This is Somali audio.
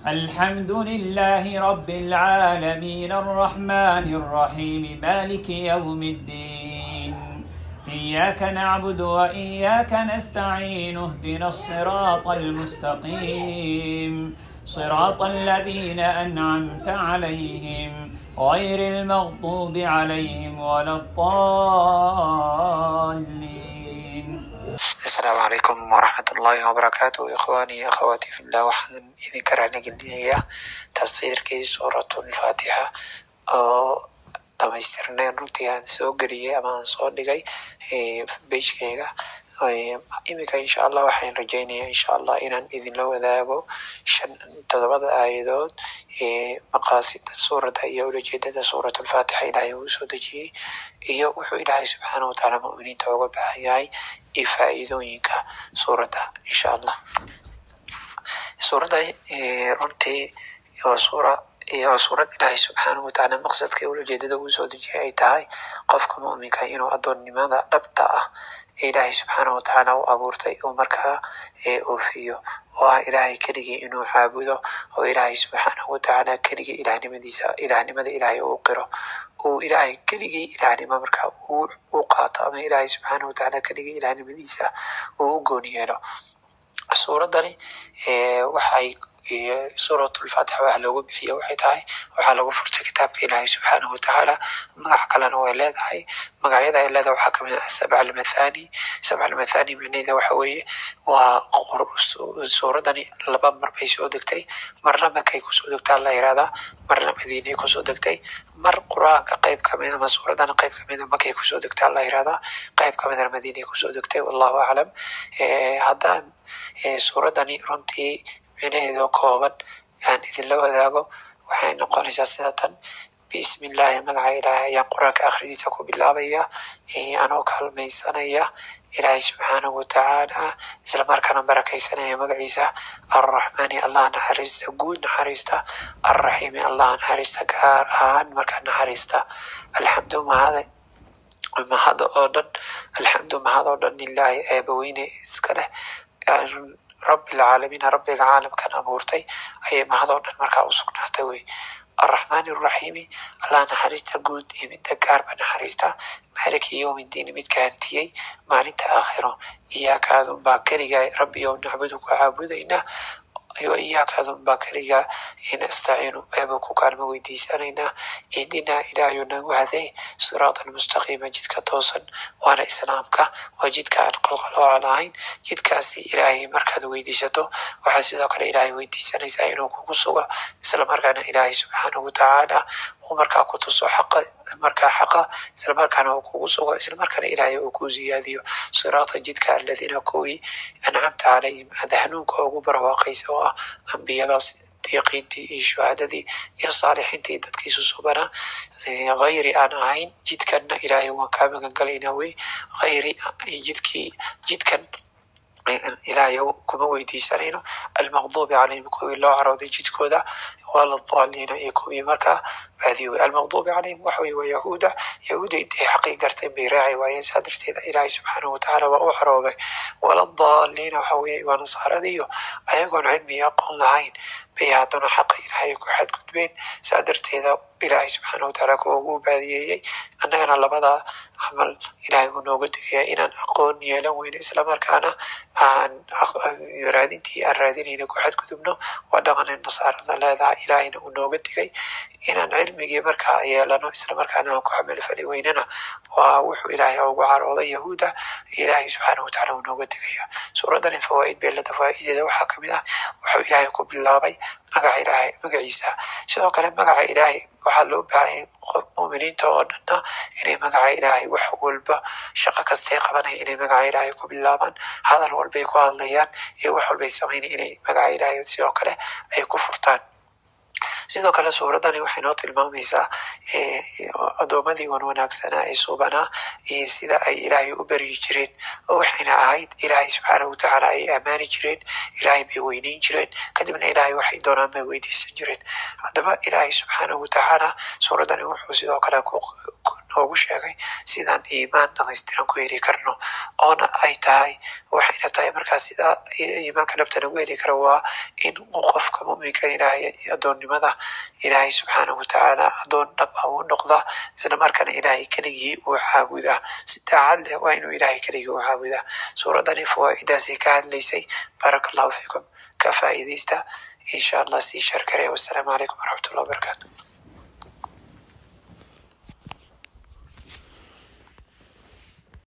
الحمد لله رب العالمين الرحمن الرحيم مالك يوم الدين إياك نعبد وإياك نستعين اهدنا الصراط المستقيم صراط الذين أنعمت عليهم غير المغضوب عليهم ولا الضالين. Asalaamu calaykum waraxmat ullaahi wabarakaatu, ikhwaanii akhawaati fillah. Waxaan idinka raaligelinayaa tafsiirkii Suuratulfaatixa oo dhamaystirneen runtii aan soo geliyey ama aan soo dhigay page-keyga. Iminka, insha Allah, waxaan rajeynaya, insha Allah, inaan idinla wadaago shan todobada aayadood ee maqaasida suuradda iyo ulajeedada Suuratulfaatixa Ilaahay uu soo dejiyey iyo wuxuu Ilaahay subxaana watacaala mu'miniinta uga baahan yahay iyo faa'iidooyinka suuradda, insha Allah. Suuradda runtii waa suurad Ilaahay subxaanahu watacaala maqsadka iyo ulajeedada uu soo dejiyay ay tahay qofka mu'minka inuu addoonnimada dhabta ah ee Ilaahay subxaanahu watacaala u abuurtay uu markaa oofiyo, oo ah Ilaahay keligii inuu caabudo, oo Ilaahay subxaanahu watacaala keligii ilaahnimadiisa, ilaahnimada Ilaahay uu qiro, uu Ilaahay keligii ilaahnimo markaa uu qaato, ama Ilaahay subxaanahu watacaala keligii ilaahnimadiisa uu u gooni yeelo. Suuraddani waxay Suuratulfaatixa waxa loogu bixiye waxay tahay waxaa lagu furtay kitaabka Ilaahay subxaanahu watacaala. Magac kalena way leedahay. Magacyada ay leedahay waxaa kamid ah Sabc Almathani. Sabc Almathani micnaheeda waxa weeye waa suuraddani laba mar bay soo degtay. Marna Makay kusoo degtaa la yirahdaa, marna Madiinay kusoo degtay. Mar Qur-aanka qayb kamid ama suuraddana qayb kamida Makay kusoo degtaa la yirahdaa, qayb kamidana Madiinay kusoo degtay, wallahu aclam. Haddaan suuraddani runtii micnaheeda kooban aan idinla wadaago, waxay noqonaysaa sida tan: Bismillaahi, magaca Ilaahay ayaan Qur-aanka akhridiisa ku bilaabaya, anoo kaalmaysanaya Ilaahay subxaanahu watacaala, isla markaana barakaysanaya magaciisa. Arraxmaani, Allah naxariista guud naxariista. Arraxiimi, Allah naxariista gaar ahaan markaa naxariista. Alxamdu, mahad mahad oo dhan, alxamdu, mahad oo dhan, lilaahi, Eebaweyne iska leh, rabbilcaalamiina, Rabbiga caalamkan abuurtay ayay mahad oo dhan markaa u sugnaatay wey. Arraxmaani arraxiimi, Allah naxariista guud iyo midda gaarba naxariista. Maaliki yowmi ddiini, midka hantiyey maalinta aakhiro. Iyaaka, adun baa keliga, Rabbi ow, nacbudu, ku caabudaynaa. Iyaaka, adun baa keliga, nastaciinu, Eeba ku kaalmo weydiisanaynaa. Ihdinaa, Ilaahayu nagu hadee, siraata almustaqiima, jidka toosan, waana Islaamka, waa jidka aan qalqalooca lahayn. Jidkaasi Ilaahay markaad weydiisato, waxaad sidoo kale Ilaahay weydiisanaysaa inuu kugu sugo, isla markaana Ilaahay subxaanahu watacaala uu markaa ku tuso xaqa, markaa xaqa isla markaana uu kugu sugo, isla markaana Ilaahay uu ku ziyaadiyo. Siraata, jidka, aladiina, kuwii, ancamta calayhim, aad hanuunka ugu barwaaqaysa, oo ah ambiyadaas, diiqiintii iyo shuhadadii iyo saalixiintii, dadkiisu subanaa. Hayri, aan ahayn, jidkanna Ilaahay waan kaa magan galaynaa wey. Hayri, jidkii, jidkan Ilaahay kuma weydiisanayno, almaqduubi calayhim, kuwii loo carooday jidkooda, waladaaliina, iyo kuwii markaa baadiyoobay. Almaqduubi calayhim waxa weye waa Yahuuda. Yahuuda intay xaqii garteen bay raaci waayeen, saa darteeda Ilaahay subxaanahu watacaala waa u carooday. Waladaaliina waxa weye waa nasaaradiyo, ayagoon cilmi iyo aqoon lahayn bay haddana xaqa Ilaahay ku xadgudbeen, saa darteeda Ilaahay subxaanahu watacaala kuwa ugu baadiyeeyey. Annagana labada camal Ilaahay wuu nooga digaya, inaan aqoon yeelan weyno, islamarkaana aan raadintii aan raadinayna ku xadgudubno, waa dhaqanay nasaarada leedahay, Ilaahayna uu nooga digay. Inaan cilmigii markaa yeelano, islamarkaana aan ku camalfali weynana, waa wuxuu Ilaahay ugu carooday Yahuuda, Ilaahay subxaanahu watacaala uu nooga digaya. Suuraddani fawaa'id bay leedahay. Fawaa'ideeda waxaa kamid ah wuxuu Ilaahay ku bilaabay magaca Ilaahay, magaciisa. Sidoo kale magaca Ilaahay waxaa loo baahanyay qof mu'miniinta oo dhanna inay magaca Ilaahay wax walba, shaqo kastay qabanaya, inay magaca Ilaahay ku bilaabaan. Hadal walbay ku hadlayaan iyo wax walbay samaynaya, inay magaca Ilaahay sidoo kale ay ku furtaan. Sidoo kale suuraddani waxay noo tilmaamaysaa addoomadii wan wanaagsanaa ee suubanaa iyo sida ay Ilaahay u baryi jireen, oo waxayna ahayd Ilaahay subxaanahu watacaala ay ammaani jireen, Ilaahay bay weyneyn jireen, kadibna Ilaahay waxay doonaan bay weydiisan jireen. Haddaba Ilaahay subxaanahu watacaala suuraddani wuxuu sidoo kale noogu sheegay sidaan iimaan dhamaystiran ku heli karno, oona ay tahay Waxayna tahay markaa sida iimaanka dhabta lagu heli karo waa in uu qofka muminka Ilaahay adoonnimada Ilaahay subxaanahu watacaala adoon dhab ah uu noqda, isla markaana Ilaahay keligii uu caabudaa si daacad leh. Waa inuu Ilaahay keligii uu caabudaa. Suuraddani fawaa'idaasay ka hadlaysay. Baaraka Allahu fiikum, ka faa'iidaysta insha Allah, sii share gareeya. Wassalaamu calaykum waraxmatullahi wabarakaatu.